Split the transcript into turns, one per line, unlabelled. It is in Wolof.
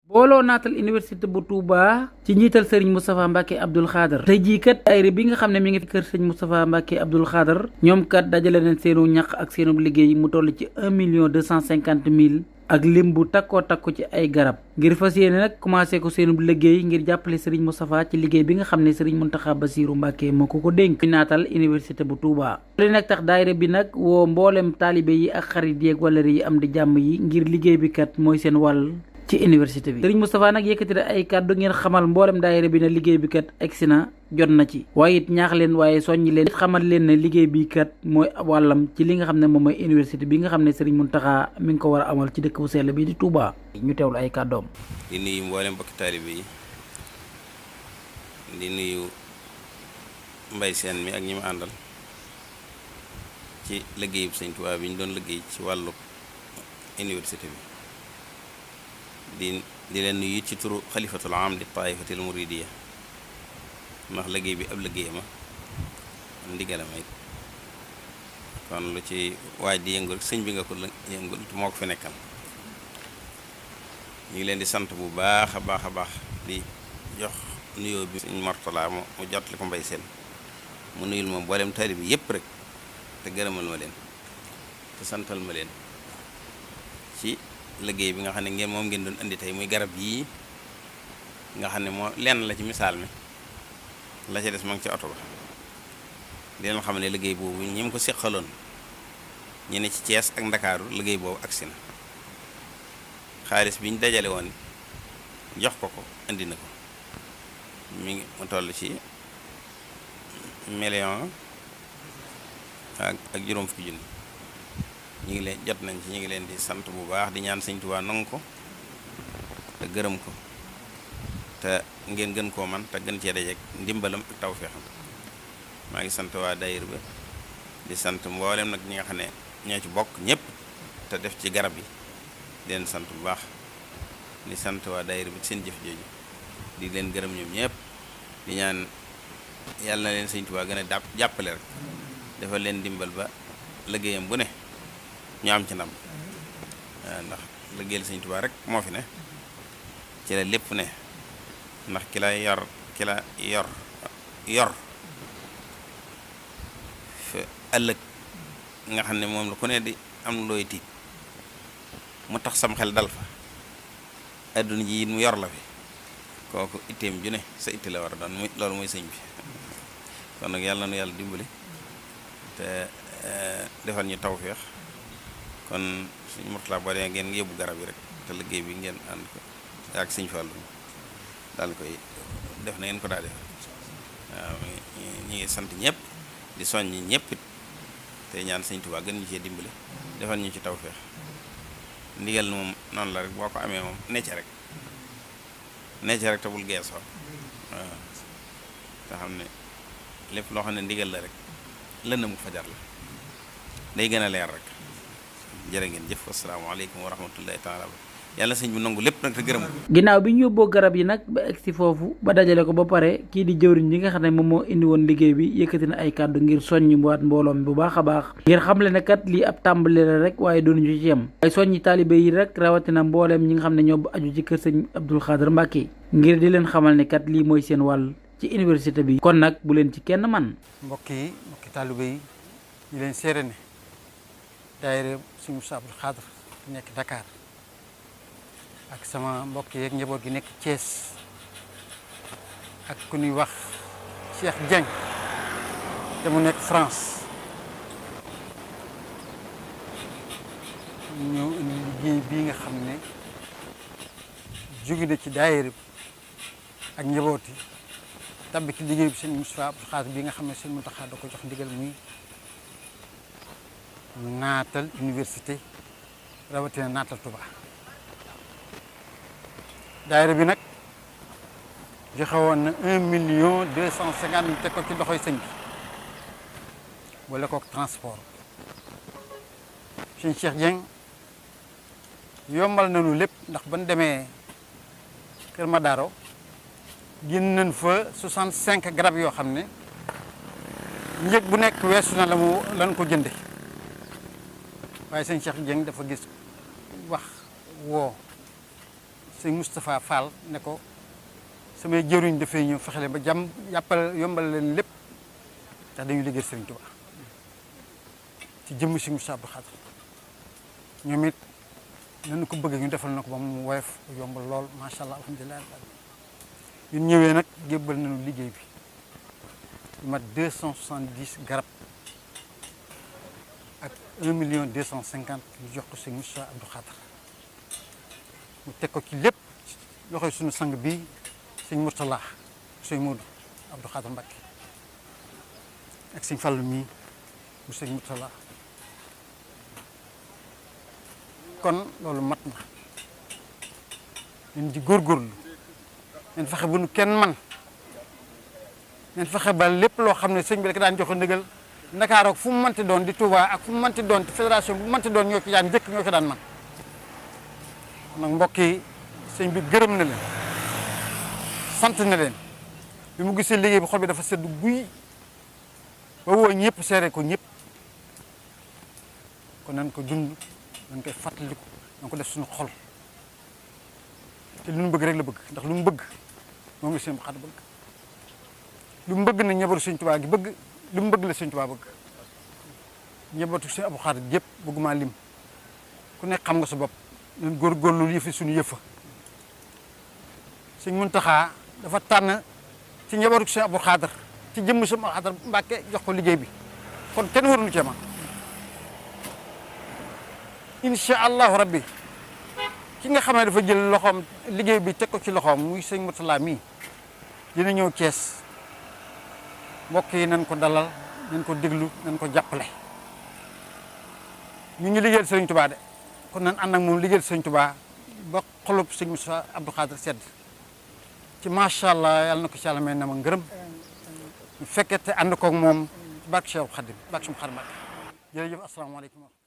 booloo naatal université bu Touba ci njiital Serigne Moustapha Mbacke Abdoul Khadr tey jii kat daayira bi nga xam ne mi ngi fi kër Serigne Moustapha Mbacke Abdoul Khadr ñoom kat dajale nañ seenu ñaq ak seenu liggéey mu toll ci 1,250,000 ak lim bu takkoo takku ci ay garab ngir fas yéene nag commencé ko seenu liggéey ngir jàppale Serigne Moustapha ci liggéey bi nga xam ne Serigne Mountakha Bassirou Mbacke moo ko dénk naatal université bu Touba. loolu nag tax daayira bi nag woo mboolem taalibe yi ak xarit yeeg wala yi am di jàmm yi ngir liggéey bi kat mooy seen wàll ci université bi Serigne Moustapha nag yëkkati na ay kàddu ngeen xamal mboolem daayira bi ne liggéey bi kat egsi na jot na ci waaye it ñaax leen waaye soññi leen xamal leen ne liggéey bi kat mooy wàllam ci li nga xam ne moom mooy université bi nga xam ne Serigne Mountakha mi ngi ko war a amal ci dëkk bu sell bi di Touba. ñu teewlu ay kàddoom.
di nuyu mboolem mbokki taalibe yi di nuyu Mbay Seen mi ak ñi ma àndal ci liggéey bu Sëñ Touba bi ñu doon liggéey ci wàllu université bi di leen nuyu ci turu xalifatul am di taifatil muridiya ndax liggéey bi ab liggéey ma ndigalam it kon lu ci waaj di yëngu rek sëñ bi nga ko yëngul moo ko fi nekkal ñu ngi leen di sant bu baax a baax di jox nuyoo bi sëñ Mortala mu jotli ko Mbay Seen mu nuyul ma mboolem taalibe bi yépp rek te gërëmal ma leen te santal ma leen ci liggéey bi nga xam ne ngeen doon indi tey muy garab yii nga xam ne moo lenn la ci misaal mi la ci des ma ngi ci oto ba di leen xam ne liggéey boobu ñi mu ko seqaloon ñu ne ci Thiès ak Ndakaaru liggéey boobu agsi na xaalis bi ñu dajale woon jox ko indi na ko mi ngi mu toll ci million ak juróom fukki junni ñu ngi leen jot nañ ci ñu ngi leen di sant bu baax di ñaan Sëñ Tuubaa nangu ko te gërëm ko te ngeen gën koo man te gën cee dajeek ndimbalam ak tawfeexam maa ngi sant waa daayira bi di sant mboolem nag ñi nga xam ne ñoo ci bokk ñëpp te def ci garab yi di leen sant bu baax di sant waa daayira bi seen jëf jooju di leen gërëm ñoom ñëpp di ñaan yàlla na leen Sëñ Tuubaa gën a jàppale rek defal leen ndimbal ba liggéeyam bu ne ñu am ci ndam ndax liggéeyal Sëñ Tuubaa rek moo fi ne ci la lépp ne ndax ki la yor fa ëllëg nga xam ne moom la ku ne di am looy tiit mu tax sam xel dal fa adduna ji it mu yor la fi kooku itteem ju ne sa itte la war a doon muy loolu mooy sëñ bi kon nag yàlla na nu yàlla dimbali te defal ñu tawfeex kon suñu Murtala boo dee ngeen yóbbu garab yi rek te liggéey bi ngeen ànd ko ak Sëñ Fallu daal koy def na ngeen ko daa def waaw ñi ngi sant ñëpp di soññ ñëpp it te ñaan Sëñ Tuubaa gën ñu cee dimbali defal ñu ci tawfeex ndigal moom noonu la rek boo ko amee moom necce rek te bul geesoo waaw te xam ne lépp loo xam ne ndigal la rek lëndëm ko fajar la day gën a leer rek jërë ngeen jëf asalaamaaleykum wa rahmatullahi taala yàlla sëñ bi nangu lépp nag te gërëm ko.
ginnaaw bi ñu yóbboo garab yi nag ba egsi foofu ba dajale ko ba pare kii di jëwriñ bi nga xam ne moom moo indi woon liggéey bi yëkkati na ay kàddu ngir soññi waat mbooloo mi bu baax a baax ngir xamle ne kat lii ab tàmbali la rek waaye doonuñu ci yem waaye soññi taalibe yi rek rawatina mbooleem ñi nga xam ne ñoo aju ci kër sëñ Abdoul Khadr Mbacke ngir di leen xamal ne kat lii mooy seen wàll ci université bi kon nag bu leen ci kenn man
mbokki taalibe yi ñu leen seere ne daayira sëñ Moustapha Abdoul Khadr nekk Dakar ak sama mbokk yeeg njaboot gi nekk Thiès ak ku ñuy wax Cheikh Dieng te mu nekk France ñëw indi liggéey bii nga xam ne jóge na ci daayira ak njaboot yi tabbi ci liggéey bi sëñ Moustapha Abdoul Khadr bi nga xam ne sëñ Mountakha da ko jox ndigal muy naatal université rawatina naatal Touba daayira bi nag joxe woon na 1,250,000 teg ko ci loxoy sëñ bi boole kook transport sëñ Cheikh Dieng yombal nañu lépp ndax ban demee Kër Madaro génn nañ fa 65 garab yoo xam ne njëg bu nekk weesu na lan ko jënde waaye sëñ Cheikh Dieng dafa gis wax woo sëñ Moustapha Fall ne ko samay jëruñ dafay ñëw fexe leen ba yombal leen lépp ndax dañuy liggéey Sëriñ Tuubaa ci jëmm si Moussa Abdou Khadre ñoom it nañu ko bëgg ñu defal na ko ba mu woyof yombal lool macha allah alhamdulilah. ñun ñëwee nag jébbal nañu liggéey bi lu mat 270 garab ak 1,250,000 ñu jox ko sëñ Moussa Abdou Khadre mu teg ko ci lépp loxoy suñu sang bi sëñ Mourtala sëñ Modou Abdou Khadre Mbacké ak sëñ Fallu mii mu sëñ Mourtala kon loolu mat na ñun di góorgóorlu leen fexe bu nu kenn man leen fexe ba lépp loo xam ne sëñ bi rek daan joxe ndigal Ndakaar ak fu mu mënti doon di Touba ak fu mu mënti doon fédération bu mu mënti doon ñoo ci daan njëkk ñoo ci daan man nag mbokk yi sëñ bi gërëm na leen sant na leen bi mu gisee liggéey bi xol bi dafa sedd guy ba woo ñëpp seere ko ñëpp kon nañ ko dund nañ koy fàttaliku nañ ko def suñu xol te lu mu bëgg rek la bëgg ndax lu mu bëgg moom la sëñ Abdou Khadre bëgg lu mu bëgg na ñabaru sëñ Tuubaa gi bëgg lu mu bëgg la sëñ Tuubaa bëgg ñabatu sëñ Abdou Khadre gépp bëgguma lim ku nekk xam nga sa bopp nañ góorgóorlu yëfi suñu yëfa sëñ Muntaxa dafa tànn ci njabaru sëñ Abdou Khadre ci jëmm sëñ Abdou Khadre Mbàkke jox ko liggéey bi kon kenn waruñu cee man incha allahu rabbi ki nga xam ne dafa jël loxoom liggéey bi teg ko ci loxoom muy sëñ Mourtala mii dina ñëw Cees mbokk yi nañ ko dalal nañ ko déglu nañ ko jàppale ñu ngi liggéeyal sëñ Tuubaa de kon nañ ànd ak moom liggéeyal sëñ Tuubaa ba xolub sëñ Moussa Abdou Khadre sedd ci macha allah yàlla na ko ci yàlla may na ma ngërëm ñu fekkee te ànd koog moom ci barke Cheikh Khadim barke sum xar Mbàkke jërëjëf asalaamaaleykum